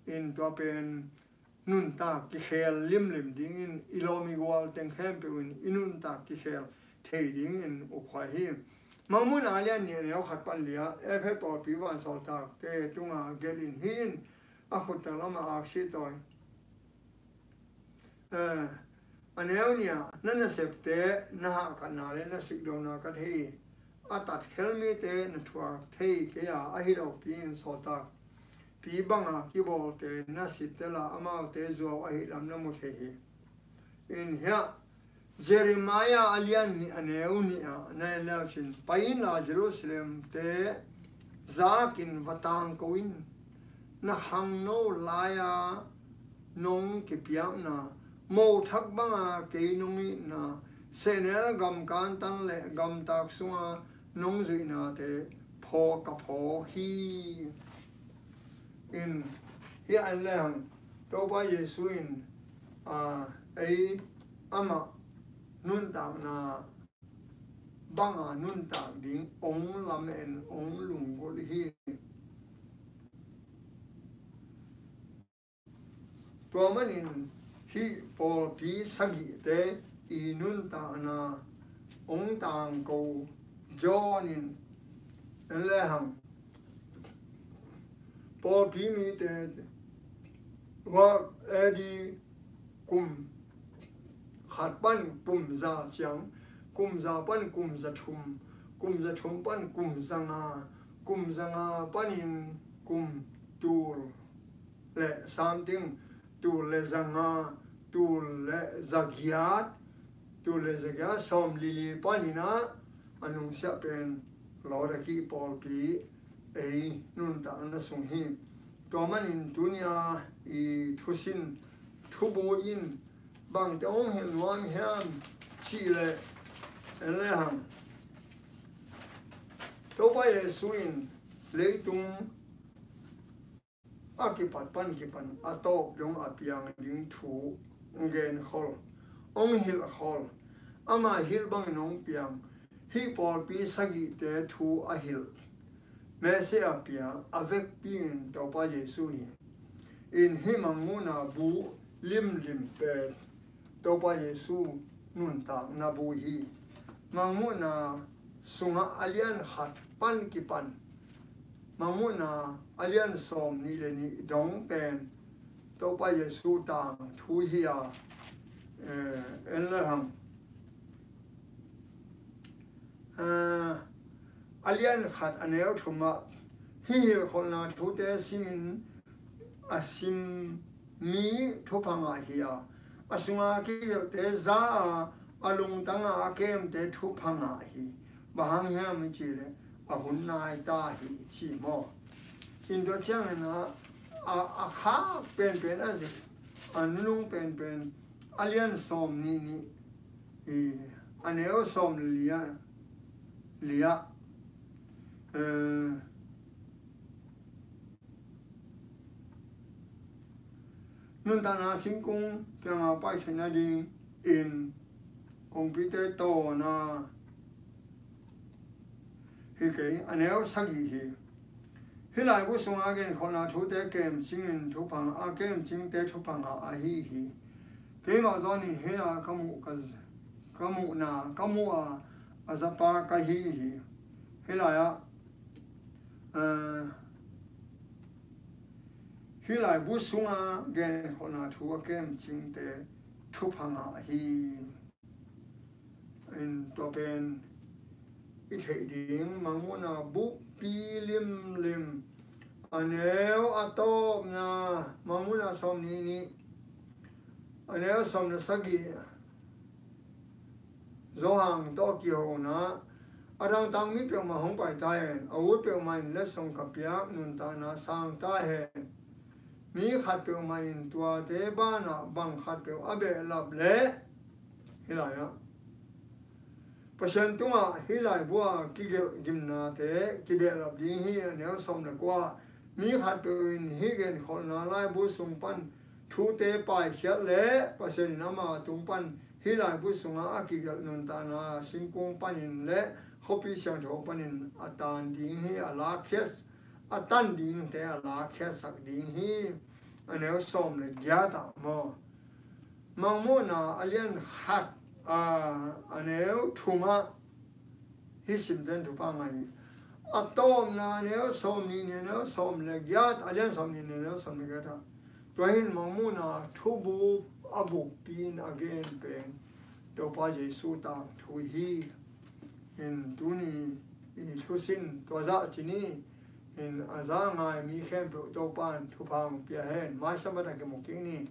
In tua pen nuntak kikhel limlim dingin i lawm i gual teng khempeuh in i nuntak kikhel thei dingin ukhuai hi. Mangmuhna a lian nih a neu khat pan li-ah Efesa pawlpi vansawltakte tungah gelh in, hih in a khut tak lamah aksi tawi. Eh, a neu nih ah, na nasepte na hahkatna le na sikdona ka thei hi. A tatkhial mite na thuak thei kei a, ahi lopi in sawltakpi banga kibawlte na sittel a, amaute zuau ahih lam na mu thei hi. In hiah Jeremiah a lian nih a neu nih ah na en le uh cin, pai inla Jerusalemte zakin va tangko in, na khangno lai-a nong kipiakna, mothak banga kei nong itna, sehnel gam kantan le gamtak sunga nong zuihnate phawk ka phawk hi. In hiah en le hang, Topa Jesuh in, a, ei amah nuntakna banga nuntak ding hong lamen, hong lunggulh hi. Tua manin hih pawlpi sagihte i nuntakna hong tangko John in en le hang, pawlpi mite, hua A D kum khat pan kum za ciang, kum za pan kum za thum, kum za thum pan kum za nga, kum za nga panin kum tul le something, tul le za nga, tul le za giat, tul le za giat, sawm li li panin ah a nungsiah pen Laodikea pawlpi ei nuntakna sung hi. Tua manin tuni-a i thusin thubu in bangte hong hilh nuam hiam cih leh, en le hang, Topa Jesuh in leitung a kipat pan kipan a tawp dong a piang ding thu hong genkhol, hong hilhkhol, ama hilh bangin hong piang, hih pawlpi sagihte thu a hilh, Messiah pia a vekpi in Topa Jesuh hi. In hih Mangmuhna bu limlim pen Topa Jesuh nuntakna bu hi. Mangmuhna sungah a lian khat pan kipan, Mangmuhna a lian sawm nih le nih dong pen Topa Jesuh tangthu hi a, eh, en le hang, eh, a lian khat a neu thumah hih hilhkholhna thute simin a sim mi thupha ngah hi a, a sunga kigelhte za a, a lungtanga a kemte thupha ngah hi. Bang hang hiam i cih leh a hun nai ta hi ci maw? In tua ciangin a, a, a khak penpen a zik, a nunung penpen a lian sawm nih nih, i, a neu sawm le li ah, li ah, eh, nuntakna singkung kiangah pai theihna dingin kongpite tawna hi kei, a neu sagih hi. Hih laibu sunga genkholhna thute kemcingin thupha ngah, a kemcingte thupha ngah ahi hi. Keimah zawnin hih a ka muh, ka, ka muhna, ka muh a, a zapa ka hi hi. Hih lai-ah, eh, hih laibu sunga genkholhna thu a kemcingte thupha ngah hi. In tua pen i theih ding, Mangmuhna buppi limlim, a neu a tawpna, Mangmuhna sawm nih nih, a neu sawm le sagih, Johan tawh kihona, a dangtak mi peuhmah hong pai ta hen, a ut peuhmah in letsong ka piak nuntakna sang ta hen. Mi khat peuhmah in tuate banah bang khat peuh a behlap leh, hih lai-ah, Pasian tungah hih laibu a kigelh gimnate kibehlap ding hi, a neu sawm le kua, Mi khatpeuh in hih genkholhna laibu sung pan thute paikhiat leh Pasian in ama tung pan hih laibu sungah a kigelh nuntakna singkung panin leh khuapi siangtho panin a tan ding hi, a lakhiat, a tan dingte a lakhiatsak ding hi. A neu sawm le giat ah maw? Mangmuhna a lian khat, a, a neu thum ah hih simten thupha ngai hi. A tawpna a neu sawm nih, a neu sawm le giat, a lian sawm nih, a neu sawm le giat ah. Tua hi in Mangmuhna thubup a buppi in a gen pen Topa Jesu tangthu hi. In tuni i thusin tua zah ci ni. In a za ngai mi khempeuh Topa in thupha hong pia hen. Mai Sabbath ah kimu kik ni.